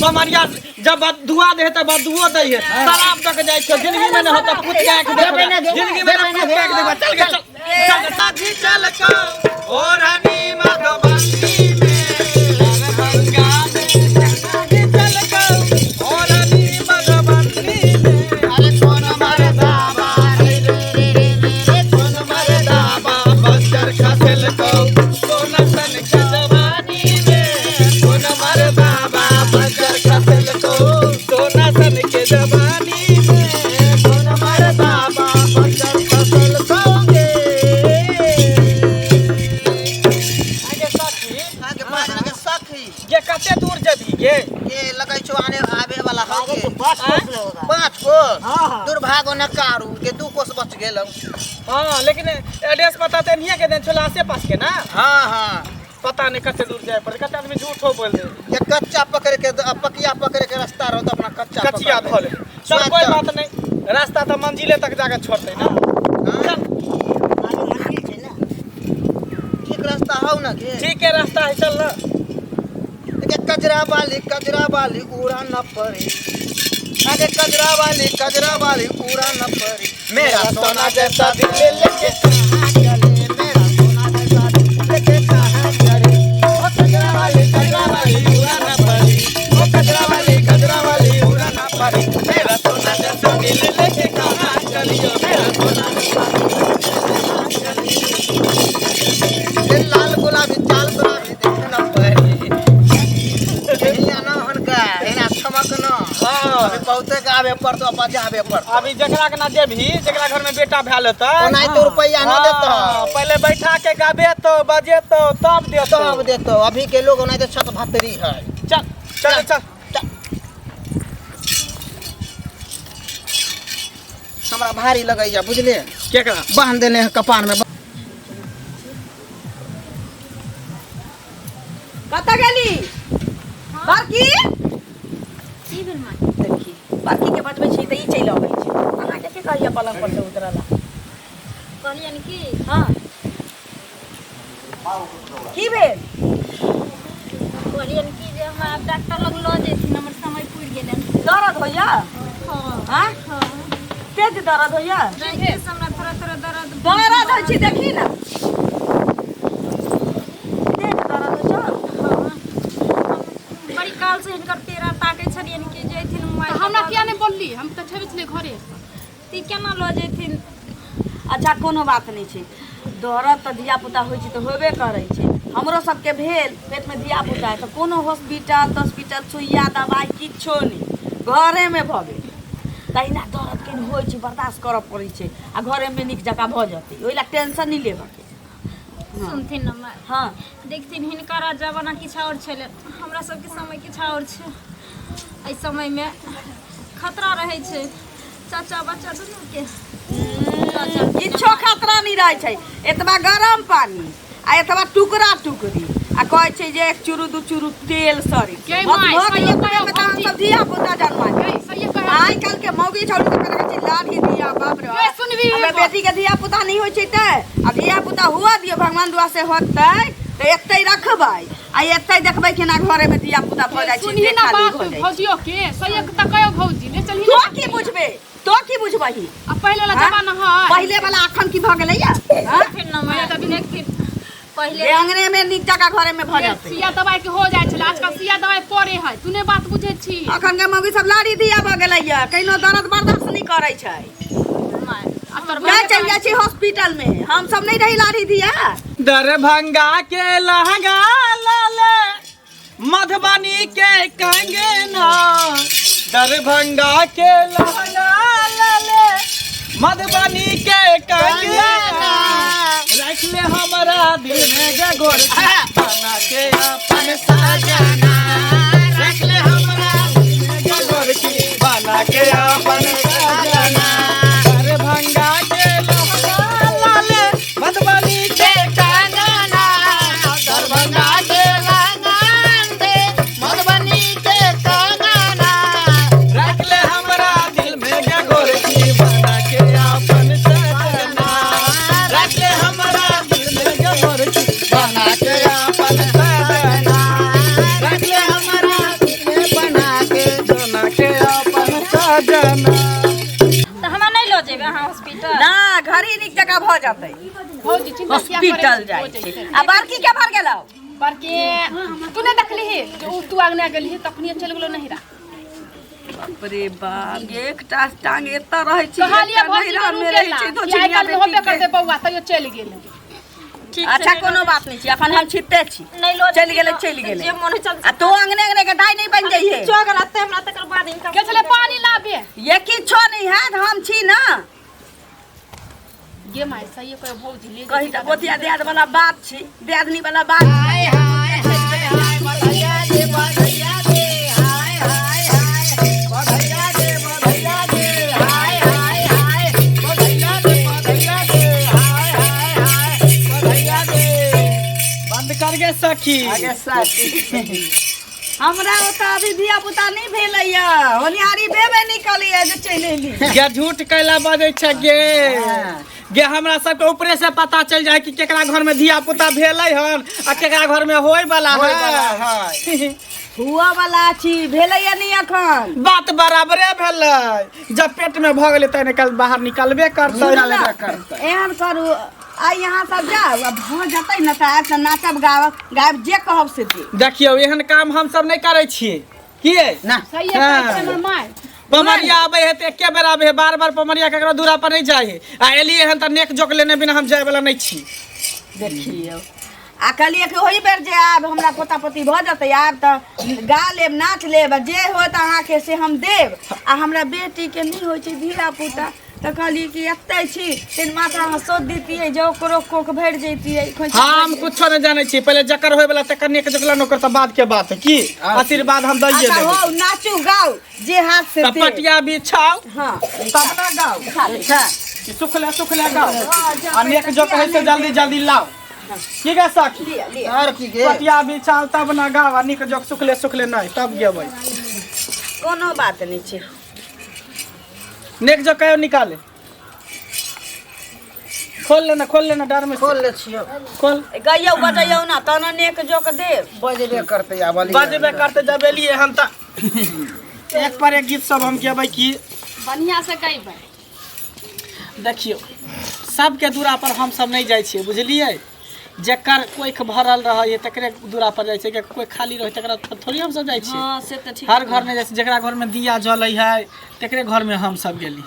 कमरिया जब बदुआ दे त बदुओ दै है शराब दक जाय छौ जिंदगी में न होता पुत के आंख देबै ना देखबा गे, जिंदगी में देबै न ना पुत के गे। आंख देखबा चल गे चल चल साथी चल को ओ रानी मधुबनी में दरभंगा में साथी चल को ओ रानी मधुबनी में अरे कौन मरदाबा रे रे रे रे रे रे कौन मरदाबा बच्चर खसल को सोना सन के जवानी में सोना मर बाबा बच्चर खसल को सोना सन के जवानी में सोना मर बाबा बच्चर खसल को गे आगे सखी आगे पाँच के सखी गे कते दूर जेबी गे के लगै छौ आने आबे वाला हौ के पाँच 5 कोस दुर्भाग्य न कारू के 2 कोस बच गेलौ। हाँ लेकिन एड्रेस पता ते नहीं के देन छला आसे पास के ना। हाँ हाँ पता नहीं कते दूर जाए पड़े कते आदमी झूठ हो बोल दे ये कच्चा पकड़ के पकिया पकड़ के रास्ता रहो तो अपना कच्चा कचिया पकड़ धो ले चल कोई बात नहीं रास्ता तो मंजिले तक जाके छोड़ते ना। चल ठीक रास्ता हौ ना के ठीक है रास्ता है चल ना। के कजरा वाली उड़ा न पड़े आगे कजरा वाली उड़ा न पड़े मेरा सोना जैसा दिल लेके कहाँ चले मेरा सोना जैसा दिल लेके कहाँ चले ओ कजरा वाली उड़ा न पड़ी ओ कजरा वाली उड़ा न पड़ी मेरा सोना जैसा दिल लेके कहाँ चलियो मेरा सोना जैसा ये लाल गुलाबी चाल गुलाबी देख न पड़ी हिया न हनका हिना चमक न। हाँ अभी बहुते गावे पड़तो बजावे पड़तो अभी जकरा के ना जेबही जकरा घर में बेटा भेल होतै ओनाहि तो रुपैया न देतो। पहले बैठा के गाबे तो बजे तो तब देतो तब देतो। अभी के लोग ओनाहि तो छत भतरी है। चल चल चल हमरा भारी लगैया बुझले केकरा बांध देने है कपार में। कतऽ गेली बड़की? की भेल माय? देखी बड़की के बचबै छी तऽ ई चलि अबै छै। अहाँके के कहैया पलंग पर से उतरला? कहलियनि की हाँ की भेल? कहलियनि की जे हमरा आब डॉक्टर लग लऽ जेथिन हमर समय पुरि गेलनि। दर्द होइया? हाँ हाँ हाँ तेज दर्द होइया? रातिसँ हमरा थोड़ा थोड़ा दर्द दर्द होइ छै देखी ना तेज दर्द होइ छौ? हाँ बड़ी काल से हिनकर पेड़ा ताकै छलियनि कि जेथिन माय हमरा किया नहि बोलली? हम तऽ छेबे छलियै घरे। ती केना लऽ जेथिन? अच्छा कोनो बात नहि छै दर्द तऽ धियापुता होइ छै तऽ होबे करै छै। हमरो सबके भेल पेटमे धियापुता है तऽ कोनो हॉस्पिटल तॉस्पिटल सुइया दबाइ किछो नहि घरेमे भऽ गेल। तहिना दर्द केहन होइ छै बर्दाश्त करऽ पड़ै छै आ घरेमे नीक जकाँ भऽ जेतै ओहि लए टेंशन नहि लेबऽके। सुनथिन न माय। हाँ देखथिन हिनकर जमाना किछु आओर छलै हमरा सबके समय किछु आओर छै। एहि समयमे खतरा रहै छै चाचा बच्चा दुनूके। किछो खतरा नहि रहै छै एतबा गरम पानी आ एतबा टुकड़ा टुकड़ी आ कहै छै जे 1 चूरू 2 चूरू तेल सरी सब धियापुता जन्मा। आइ काल्हि के मौगी छौड़ी तऽ कहै छै लाठी धिया बाप रे हमरा बेटी के धियापुता नहि होइ छै तऽ आ धियापुता हुआ दियौ भगवान दुआ से होतै तऽ एतै रखबै आ एतै देखबै केना घरे में धियापुता भऽ जाइ छै। सुनही ना बात भौजियो के सही तऽ कहियो भौजी ले चलही। तो की बुझबे तो की बुझबही? आ पहिले वाला जमाना है पहिले वाला अखन की भऽ गेलैया? फिर न माय देखथिन पहिले अंगने में नीक जकाँ घरे में भऽ जेतै। सुइया दवाई के हो जाइ छलै आजकल सुइया दवाई पड़े है तू नहि बात बुझै छी। अखन के मौगी सब लाड़ी धिया भऽ गेलैया कहिनो दर्द बर्दाश्त नहि करै छै। माय चलि जाइ छी हॉस्पिटल में हम सब नहीं रही लाड़ी धिया। दरभंगा के लहंगा लाले मधुबनी के कंगना दरभंगा के लहंगा लाले मधुबनी के कंगना रख ले हमारा दिल में गोर बना के अपन साजना रख ले हमारा दिल में गोर की बना के अपन साजना दरभंगा के लहंगा लाले मधुबनी के कंगना दरभंगा के लहंगा मधुबनी के कंगना रख ले हमरा दिल में गोर की बना के अपन सजना रख ले हमरा दिल में गोर की बना के अपन सजना रख ले हमरा भऽ जेतै। भौजी चिंता किया करै हॉस्पिटल छी? जाइ हो छै। जैतै। आ बड़की के भर गेलौ? बड़के तू नहि देखलिही जे उ तू आगने गेलही तखनी चलि गेलो नहिरा। बाप रे बाप, एकटा टांग एतऽ रहै छै, कहलियै एकटा भौजी नैहरा के मे रहै रुकेला छै कि दक्षिणिया आइ काल्हि होबे बेटी के। करतै बौआ, तैयो चलि गेल। ठीक अच्छा छै। कोनो बात नहीं छै, अखन हम छिते छी। नहीं लो। चलि गेलै, चलि गेलै। जे मन होइ चल। आ तू अंगने अंगने के दाइ नहीं बन जइहे। किछो अगर अतै हमरा तकर बाद इनका गेल छलै पानी लाबे। ये किछो नहीं हैत, हम छी ना। गे माय, सही कहे भौजी ले। कही तऽ गोतिया दियाद वाला बात छी, दियादनी वाला बात। हाय हाय हाय हाय बधैया दे, बधैया दे, हाय हाय हाय बधैया दे, बधैया दे, हाय हाय हाय बधैया दे, बधैया दे, हाय हाय हाय बधैया दे। बंद कर गे सखी। आगे साथी। हमरा ओतऽ अभी धिया पुता नहीं भेलैया, होनिहारी भेबे नहीं कलियै जे चलि एली। गे झूठ कैला बजै छै गे? गे हमरा सबके ऊपरे से पता चल जाए कि केकरा घर में धिया पुता भेलै हन आ केकरा घर में होय वाला होय वाला है। है। हुआ वाला छी, भेलैया नहीं अखन। बात बराबरे भेलै, जब पेट में भऽ गेलै तऽ निकल बाहर निकलबे करतै। निकलबे करतै। एहन करू, आइ यहाँ सब जाउ आ भऽ जेतै ने तऽ आबि कऽ नाचब गायब गायब, जे कहब से देब। देखियौ, एहन काम हम सब नहि करै छियै किए ना। सही कहै छै हमर माय। पमरिया आबै है तऽ एके बेर आबै है, बार बार पमरिया ककरो दूरा पर नहि जाइ है। आ एलियै हन तऽ नेक जोक लेने बिना हम जाय वाला नहि छी। देखियौ, आ कहलियै कि ओहि बेर जे आब हमरा पोता पोती भऽ जेतै, आब तऽ गा लेब, नाच लेब, आ जे होत अहाँके से हम देब। आ हमरा बेटीके नहि होइ छै धिया पुता, तऽ कहलियै कि एतै छी तीन माथा अहाँ सोच दितियै जे ओकरो कोख भरि जैतियै खोंइछा। हम कुछो नहि जानै छी, पहिले जकर होय वाला तकर नेक जोक लेने, ओकर तऽ बाद के बात है की आशीर्वाद हम दैये अच्छा देबै। हो, नाचू गाउ जे हाथ से तऽ देब। पटिया बिछाउ हाँ तब ना गाउ। अच्छा। सुखले सुखले गाउ आ नेक जोक है से जल्दी जल्दी लाउ की गे सखी? लिअ लिअ। और की गे? पटिया बिछाउ तब ना गाउ आ नीक जोक सुखले सुखले नहि तब गेबै। कोनो बात नहि छै। नेक जोक कहियो निकाले, खोल लेना, खोल लेना डर में। खोल ले छियो। खोल। गैयौ बजैयौ ना तहन नेक जोक देब। बजबे करतै आब अली। बजबे करते, जब एलियै हम तऽ एक पर एक गीत सब हम गेबै की। बढ़िया से गैबै। देखियौ, सबके दूरा पर हम सब नहि जाइ छियै, बुझलियै? जकर कोइख भरल रहै है तकरे दूरा पर जाइ छियै, कियाकि कोइ खाली रहै तकरा पर थोड़ी हम सब जाइ छियै। हँ से तऽ ठीक। हर घर नहि जाइ छियै, जकरा घरमे दिया जलै है तकरे घरमे हम सब गेली।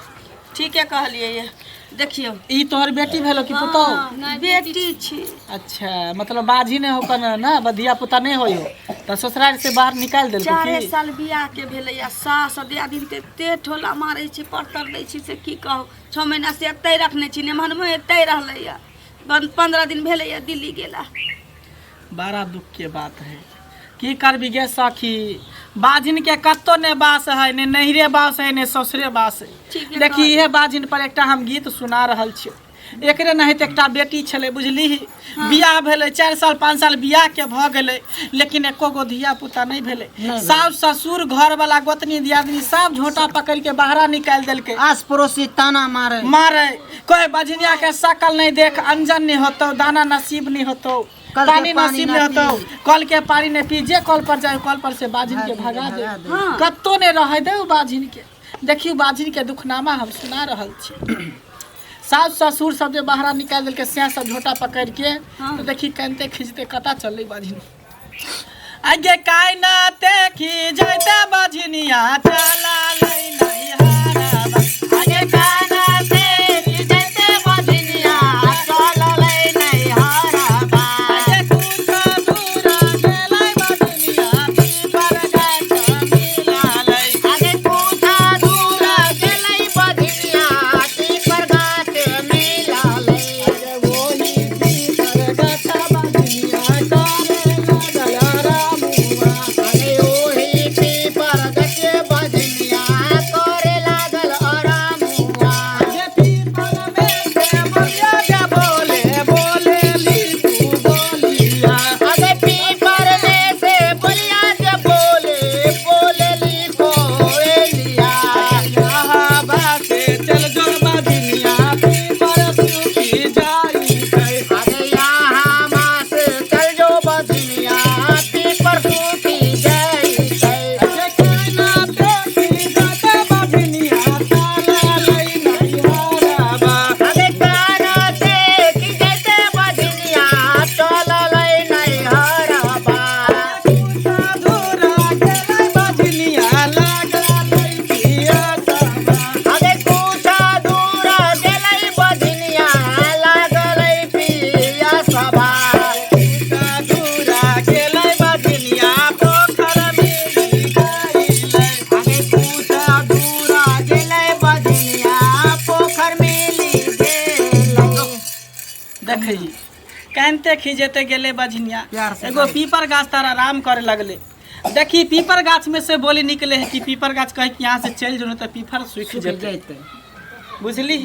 ठीके कहलियै ये। देखियौ, ई तोहर बेटी भेलो कि पुतोहु? बेटी छी। अच्छा, मतलब बाजी नहि हो कन ना, धिया पुता नहि होइ हो तऽ ससुराल से बाहर निकालि देलको? 4 की साल बियाह के भेलैया, सास दियादिन ते ठोला मारै छै, परतर दै छै, से की कहू। 6 महीना से एतै रखने छी, नेमहनमो एतै रहलैया, 15 दिन भेलैया दिल्ली गेला। बड़ा दुख के बात है, की करबी गे सखी? बाजिन के कत्तो ने बास है, ने नैहरे बास है ने ससुरे बास है। ठीके। देखी, इहे बाजिन पर एकटा हम गीत सुना रहल छी। एकरे नहीं तऽ एकटा बेटी छलै, बुझलिही? बियाह भेलै, 4 साल 5 साल बियाह के भऽ गेलै, लेकिन एको गो धिया पुता नहि भेलै। सास ससुर, घरवाला, गोतनी, दियादनी सब झोंटा पकड़ के बाहरा निकालि देलकै। आस पड़ोसी ताना मारे। मारे, कोई बजनिया के शकल नहीं देख, अंजन नहीं होतो, दाना नसीब नहीं होतो, कल के पानी पानी नसीब ना नहीं होतो, पी। कल के पानी नहीं पी, जे कल पर जाए कल पर से बाजिन के भगा दे, भगा दे। कत्तो नहीं रहे दे बाजिन के। देखियौ, बाजिन के दुखनामा हम सुना रहल छी। सास ससुर सब जे बाहरा निकालि देलकै, सएह सब झोटा पकड़ के तो देखी कनते खींचते कता चललै बाजिन। आगे काय ना देखी जैते बाजिनिया चला लै नैहरवा। आगे काय ना देखी जैते बाजिनिया चललै नैहरवा। आगे कुछ दूर गेलै बाजिनिया पीपर गाछ मिललै। आगे पूछा दूर गेलै बजनिया पीपर गाछ मिललै। आगे ओही पीपर गाछ बाजिनिया करे लागल रामुआ। आगे ओही पीपर गाछ बजनिया कानिते खिजेते गेले बझनिया प्यार से एगो पीपर गाछ तर आराम करे लगले। देखी पीपर गाछ में से बोली निकले है कि पीपर गाछ कहे कि यहाँ से चल जो तो पीपर सूख जेते। जैते। बुझली?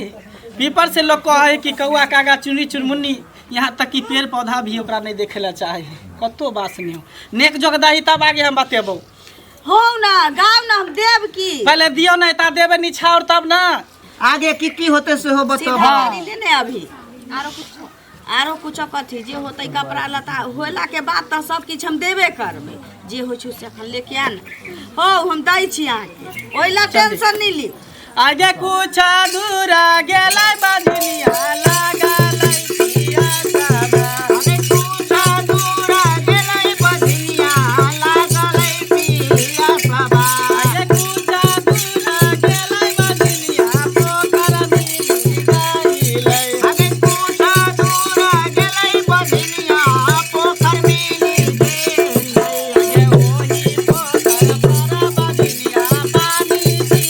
पीपर से लोग कहे कि कौआ कागा चुनी चुनमुन्नी, यहाँ तक कि पेड़ पौधा भी ओकरा नहीं देखे ला चाहे है, कतो बास नहीं हो। नेक जोगदाही तब आगे हम बतेबो। हो ना गाँव ना हम देव की पहले दियो नहीं ता देबे निछाउर तब ना। आगे की की होते से हो बताओ। सीधा गाड़ी लेने अभी आरो कुछो कथी जे होतै कपड़ा लत्ता होला के बाद तऽ सब किछु हम देबे करबै, जे होइ छै से एखन लेके आन। हो हम दै छी अहाँके, ओहि ला टेंशन नहि ली। आगे कुछ अधूरा गेलै बजनिया लागलै पियासाबा। आगे कुछ अधूरा गेलै बजनिया लागलै पियासाबा। आगे कुछ अधूरा गेलै बजनिया पोखर मिली गइलै। आगे कुछ अधूरा गेलै बजनिया पोखर मिली गेलै। आगे ओही पोखर पर बजनिया पानी पी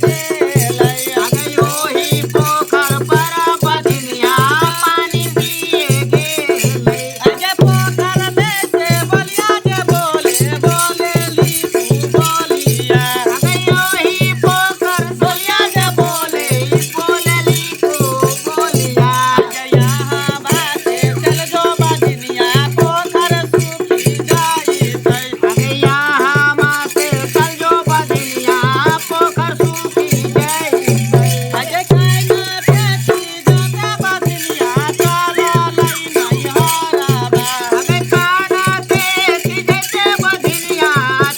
गेलै। आगे ओही पोखर पर बजनिया पानी पिए गेलै। आगे पोखर में से बोलिया जे बोले बोलेली तू बोलिया। आगे ओही पोखर बोलिया जे बोले बोलेली तू बोलिया। आगे यहाँ बाटे चल जो बजनिया पोखर सूखी जाइतै। आगे यहाँ मासे चल जो बजनिया पोखर सूखी जाइतै। आगे कायना बेटी जोते बजनिया चललै नैहरबा। आगे काना देखी जैते बजनिया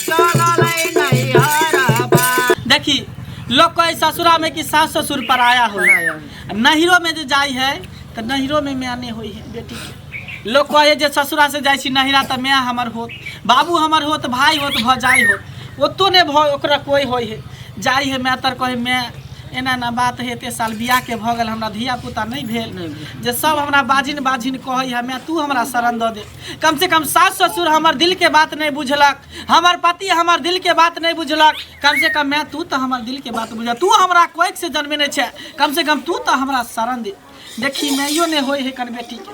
चललै नैहरबा। देखी लोग कहे ससुरा में कि सास ससुर पराया हो, नैहरो में जो जाई है तो नैहरो में माय नहीं होई है बेटी के। लोग कहे जे ससुरा से जाइ छी नैहरा तऽ माय हमर होत, बाबू हमर होत, भाई होत, भौजाई होत, ओतो नहि भऽ ओकरा कोइ होइ है। जाइ है माय तर कहे माय एना एना बात है, एते साल बियाह के भऽ गेल, हमरा धिया पुता नहि भेल, जे सब हमरा बाजिन बाजिन कहै है, माय तू हमरा शरण दऽ दे। कम से कम सास ससुर हमर दिल के बात नहि बुझलक, हमर पति हमर दिल के बात नहि बुझलक, कम से कम माय तू तऽ हमर दिल के बात बुझ, तू हमरा कोइक से जन्मेने छै, कम से कम तू तऽ हमरा शरण दे। देखी माइयो नहि होइ है कन बेटी के।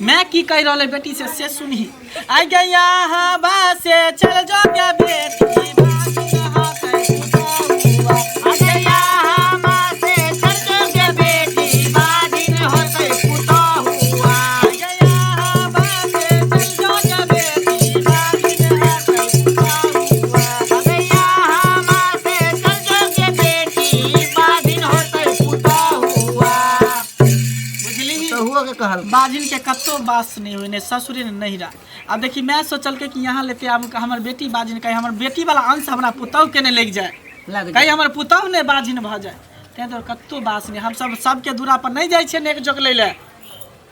मैं की कहि रहल है बेटी से सुनही। आइ गैया हवा से चल जो गे बेटी बाजिन हाथे पुतहुआ। आगे यहाँ मासे चल जो गे बेटी बाजिन होतै पुतहुआ। आइ गैया हवा से चल जो गे बेटी बाजिन हाथे पुतहुआ। आगे यहाँ मासे चल जो गे बेटी बाजिन होतै पुतहुआ। बुझली? पुतहुओ के कहल बाजिन के कत्तो बास नहीं हुई, ने ससुरे ने नैहरा। अब देखी मैं सोचल के कि यहाँ लेते आब हमर बेटी बाजिन, कहीं हमर बेटी वाला अंश हमरा पुतहु के नहीं लग जाए, लग कहीं हमर पुतहु ने बाजिन भऽ जाए, तें दुआरे कत्तो बास नहीं। हम सब सबके दूरा पर नहीं जाइ छियै नेक जोग लै लए,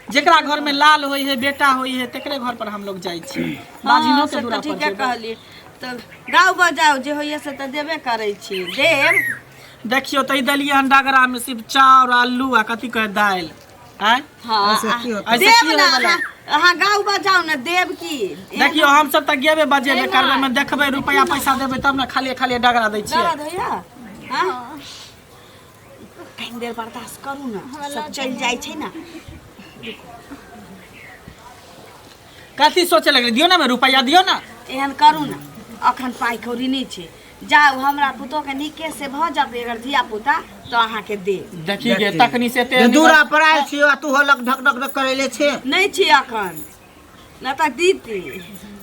जेकरा घर में लाल होइ है बेटा होइ है तेकरे घर पर हम लोग जाइ छियै। बाजिनो हँ, के से दूरा तऽ पर ठीके जेबै। कहलियै। तऽ गाँव बजाउ जे होइए से तऽ देबे करै छी, देब। देखियौ तऽ ई देलियै हन डगरा में सिर्फ चाउर आलू आ कथी कहै दालि। आँय? हँ, ऐसे की होतै? ऐसे देब की ना, होइवला? अहाँ गाँव बजाउ ने, देब की। देखियौ हम सब तऽ गेबे बजेबे करबै में देखबै रुपया पैसा देबै तब ने खाली खाली डगरा दै छियै। दर्द होइया? हँ? कनि देर बर्दाश्त करू ने, सब चलि जाइ छै ने। कथी सोचे लगलै? दियौ ने रुपया दियौ ने। एहन करू ने, अखन पाइ कौड़ी नहि छै, जाउ हमरा पुतोहके नीके से भऽ जेतै अगर धिया पुता तऽ अहाँके देब। देखी गे तखनी से एते दूरा पर आयल छियो आ तू होलक ढक ढक ढक करैले छे। नहि छी अखन, नहि तऽ दीती।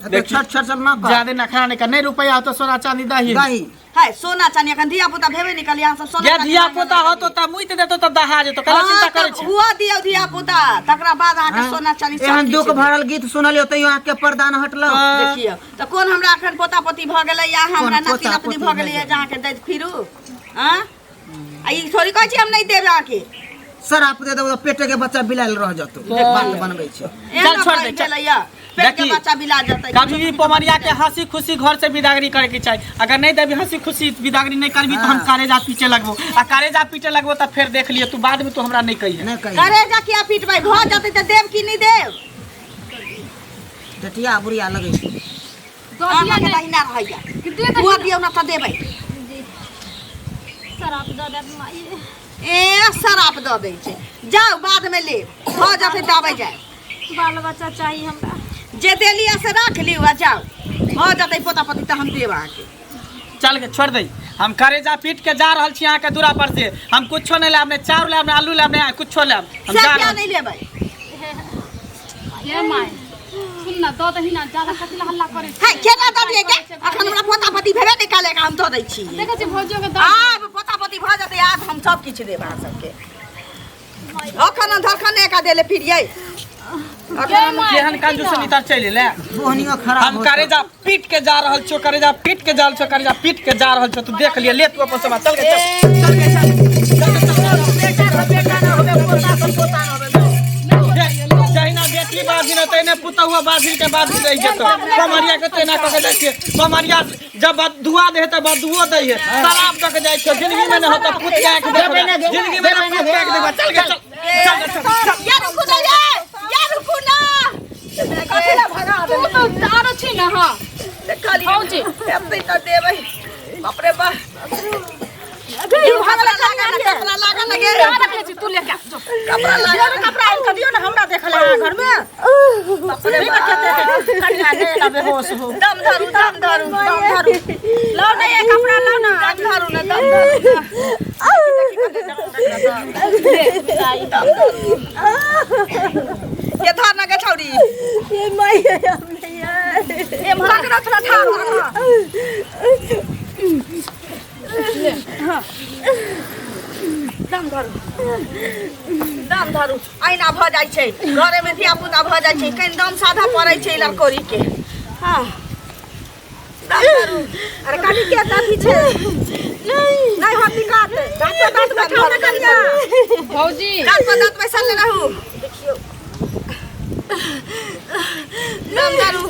एते छट छट सब न कर। ज्यादे नखरा नहि कर, नहि रुपया होतो सोना चांदी दही। दही। है सोना चांदी अखन धिया पुता भेबे नहि कलियै, अहाँ सब सोना जे चांदी धिया मांगे पुता लगलियै। होतो तऽ मुइत देतो तऽ दहा जेतो, कला हँ, चिंता करै तब छै। हुआ दियौ धिया पुता, तकरा बाद अहाँके सोना चांदी सब एहन किछु दुख देब। भरल गीत सुनलियो तैयो अहाँके प्रदान हटलो। देखियौ तऽ कोन हमरा अखन पोता पोती भऽ गेलै या हमरा कोन नाती पोता नातनी पोती भऽ गेलै जे अहाँके दैत फिरू? आँ, आ ई थोड़ी कहै छी हम नहि देब अहाँके। शराप दे देबो तऽ पेटे के बच्चा बिलायल रह जतो, बात बनबै छै। एहन छोड़ दे, पाइ चल। भेलैया पेट के देखी, बच्चा बिला जेतै। कभी भी पोमरिया के हंसी खुशी घर से विदागरी करे के चाही। अगर नहीं देबी हंसी खुशी विदागरी नहीं करबी तो हम कारेजा पीटे लगबो, आ कारेजा पीटे लगबो तऽ फेर देख लियो तू बाद में तू हमरा नहीं कहिहे। नहि कही। करेजा किया पीटबै, भऽ जेतै तऽ देब कि नहि देब? टटिया बुढ़िया लगै छै। अहाँके दहिना रहैया, हुआ दियौ ने तऽ देबै। शराब दऽ देब माई। ए शराप दऽ दै छै, जाउ बाद में लेब, भऽ जेतै तऽ अबै जाय। बाल बच्चा चाही हमरा। जे देलियै से राख लियौ आ जाउ, भऽ जेतै पोता पोती तऽ हम देब अहाँके। चल के छोड़ दे, हम करेजा पीट के जा रहल छी अहाँके दूरा पर से। हम कुछो नहीं लाब, नहीं चाउर लाब, नहीं आलू लाब, नहीं कुछो लाब, हम से जा किया रहल। नहीं लेबै? हे my, सुन ना, दऽ दही ना, ज्यादा कथी ला हल्ला करै है केना दऽ दियै गे? अखन हमरा पोता पोती भेबे नहि कयलै, हम दऽ दै छी। देखै छी भौजियो के दऽ। आब पोता पोती भऽ जेतै, आब हम सब किछु देब अहाँ सबके। अखन धरखन एका देले फिरियै। केहन कंजूस नितर चलि एलै। बोहनियो खराब हम करेजा पीट के जा रहल छो, करेजा पीट के जा रहल छो, करेजा पीट के जा रहल छो। तू देख लिय, ले तू अपन सामान, चल गे चल, चल गे चल, चल गे, चल। बेटा से बेटा ना होबे, पोता से पोता ना होबे। जहिना बेटी बाजिन तहिना पुतहुआ बाजिन के बाजिन रहि जेतौ। कमरिया के तेना कऽ के जाइ छियै, कमरिया जब बदुआ दे तऽ बदुओ दै है, शराब दऽ के जाइ छियै। जिंदगी में न होतौ पुत के आँखि देखबै, जिंदगी में न पुत के आँखि देखबै। चल गे चल, चल गे चल, चल। या रुकू ना ये, या रुकू ना। कथी ला भगा तू देली? तऽ आरो छी ना। हाँ देखलियै। भौजी। एते तऽ देबै। बाप रे बाप। कपड़ा लागल ना, कपड़ा लागल ना गे। कहाँ रखले छी तू? लेके आ जो। कपड़ा लागल ना। कपड़ा आनि कऽ दियौ ने, हमरा देखल है घर में। बाप रे बाप। कनिया ने ना बेहोश हो। दम धरू, दम धरू, दम धरू। लाउ ने ये कपड़ा, लाउ ना। दम धरू ना, दम धरू ना। दम धरू। के धर ना गे छौरी। ये my हम नहीं है। ए मरा के रख ना ठाड़। दम धरू, दम धरू। अहिना भऽ जाइ छै घरेमे, धिया पुता भऽ जाइ छै, कनि दम साधा पड़ै छै लड़कोरी के। हँ, दम धरू। अरे कनी के अथी छै, नहीं होत दिक्कत। दांत पर दांत बैठाउ ने कनिया। भौजी, दाँत पर दाँत बैसल ने रहू। दम धरू।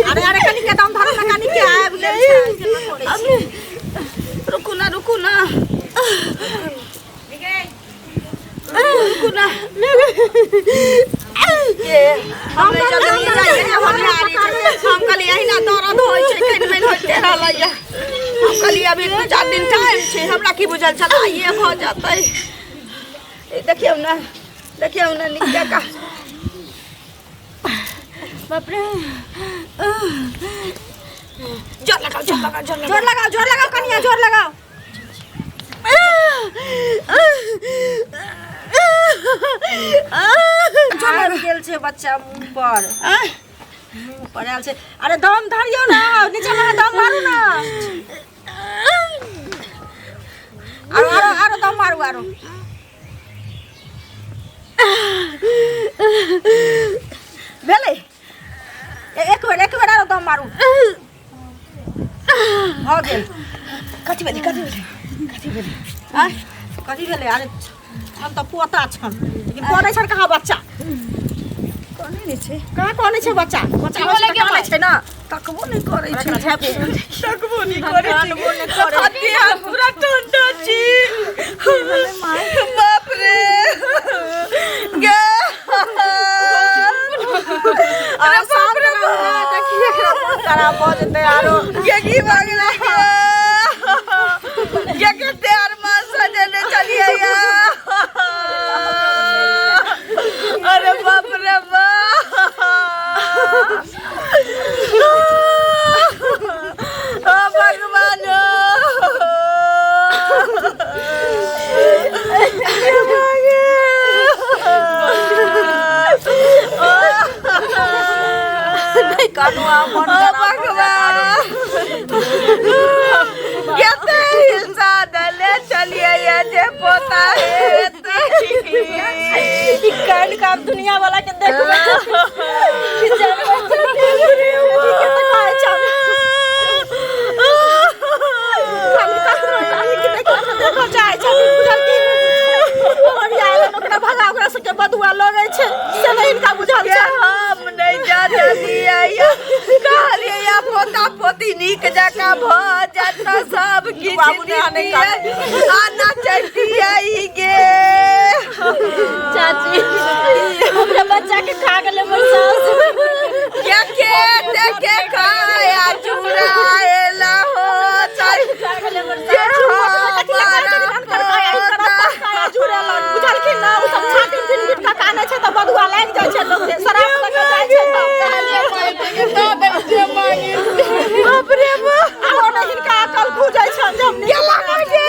अरे अरे, कनी के दम धरू ने, कनी के आबि गेल छै। रुकू ना, रुकू ना, रुकू ना। ये हम नहि जल्दी जाइए, हम हारी छै। हम कहलियै अहिना दर्द होइ छै, कनि मनि होइते रहलैया। हम कहलियै अभी 2-4 दिन टाइम छै, हमरा की बुझल छल आइए भऽ जेतै। ए, देखियौ ने, देखियौ ने नीक जकाँ। बाप रे। जोर लगाओ, जोर लगाओ, जोर लगाओ। जोर लगाओ, जोर लगाओ कनिया, जोर लगाओ। आबि गेल छै बच्चा मुँह पर, मुँह पर आयल छै। अरे दम धरियौ ने, नीचा में दम मारू ने। आरो आरो आरो दम मारू आरो। भेलै? एक बेर, एक बेर आरो दम मारू। भऽ गेल। कथी भेलै? कथी भेलै? कथी भेलै? आँय, कथी भेलै? अरे छन तऽ पोता छन, लेकिन कनै छन कहाँ बच्चा? कनै नहि छै। कहाँ कनै छै बच्चा? बच्चा की बोले होइ छै के तऽ कनै छै ने। तकबो नहि करै छै। एकरा झाँपि। तकबो नहि करै छै। छाती हाथ पूरा ठंडा छी। बाप रे गे, अरे बाप रे बाप, देखिए एकरा मोन खराब भऽ जेतै आरो। गे की भऽ गेलै गे? गे कते अरमान सजेने छलियै या। अरे बाप रे बाप, ओ भगवान। नहि कानू, आब मोन ओ खराब भऽ जायत आरो। भगवान, कते हिंसा दले चलिए ये जे पोता हेतै। ई कान काम दुनिया वाला के देखबै कि जानबै के तऽ कहै छौ। खाली ककरो खाली के देखो देखो चाहै छथिन, बुझल की? हमर आयल ओकरा भगा, ओकरा सबके बदुआ लगै छै, से नहि हिनका बुझल के छै। हम नहि जानलियै, कहलियै या पोता पोती नीक जकाँ भऽ जायत तऽ सब किछु बाबू ने नहि दितियै, आना चलियै गे। चाची, हमरा बच्चा के खा गेलै हमर सास। के के देखे खाया चुराएला हो चल। खा गेलै हमर जे सास। कथी लए कहै छथिन अनकर काया, हिनकर अपन काया जुड़ेलन, बुझलखिन ने? ओ सब छाती फिन फिन कऽ कानै छै तऽ बदुआ लागि जाइ छै लोकके। बुझै छन जे हम नीक के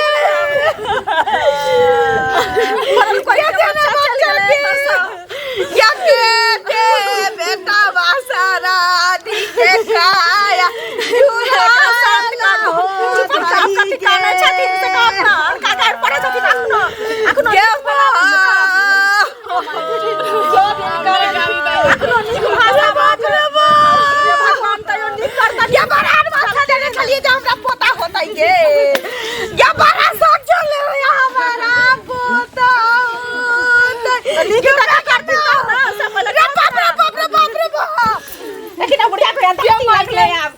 या के दे बेटा बासरा दी के काया कथी कानै छथिन से कहब ना हुनका गारि पड़ै छथिन अखनो अखनो अखनो नीक भाषा बाजू भगवान तैयो नीक करता ये बड़ा माथा देने छलिए जे हमरा पोता होतै गे ये बड़ा सोचल हमारा पोता होतै नीक तरह करती तब ना से पहिले रे बाप रे बाप रे बाप रे बाप लेकिन अब बुढ़िया को अंत लागलै आब।